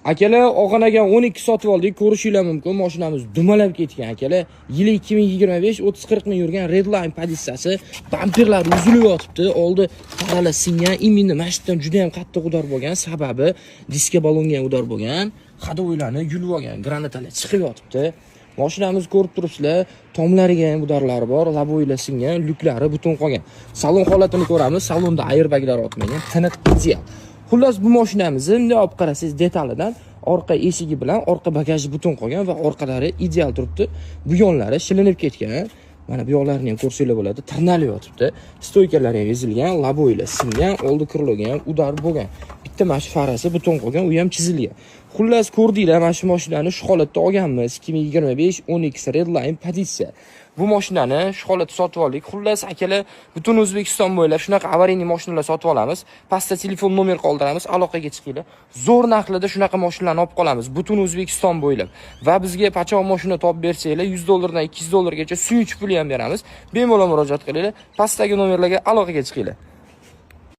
Akalar, Og'an aka 12 sotib oldik, ko'rishinglar mumkin. Mashinamiz dumalab ketgan, akalar. Yili 2025, 30-40 ming yurgan, Redline pozitsiyasi, bamperlari uzilib yotibdi, oldi faralar singan, именно mana shu yerdan juda ham qattiq удар bo'lgan, sababi diska balonga ham удар bo'lgan, ходовой larni yulib olgan, granatalar chiqib yotibdi. Mashinamizni ko'rib turibsizlar, tomlariga ham удар lari bor, лобовой lar singan, lyuklari butun qolgan. Salon holatini ko'ramiz, salonda airbaglar otmagan, tiniq, ideal. Xullas, bu mashinamizni bunday olib qarasangiz detalidan orqa eshigi bilan orqa bagaji butun qolgan va orqalari ideal turibdi. Bu yonlari shilinib ketgan. Mana bu yoqlarini ham ko'rsanglar bo'ladi. Tirnalib yotibdi. Стойка lari ham ezilgan, лобовой lar singan, oldi крыло ga ham удар bo'lgan. Bitta mana shu farasi butun qolgan, u ham chizilgan. Xullas, ko'rdinglar, mana shu mashinani shu holatda olganmiz. 2025 12 Redline pozitsiya. Bu mashinani shu holatda sotib oldik. Xullas, akalar, butun O'zbekiston bo'ylab shunaqa аварийный mashinalar sotib olamiz. Pastda telefon nomer qoldiramiz, aloqaga chiqinglar. Zo'r narxlarda shunaqa mashinalarni olib qolamiz butun O'zbekiston bo'ylab. Va bizga pachoq mashina topib bersanglar, 100 dollardan 200 dollargacha suyunchi puli ham beramiz. Bemalol murojaat qilinglar. Pastdagi nomerlarga aloqaga chiqinglar.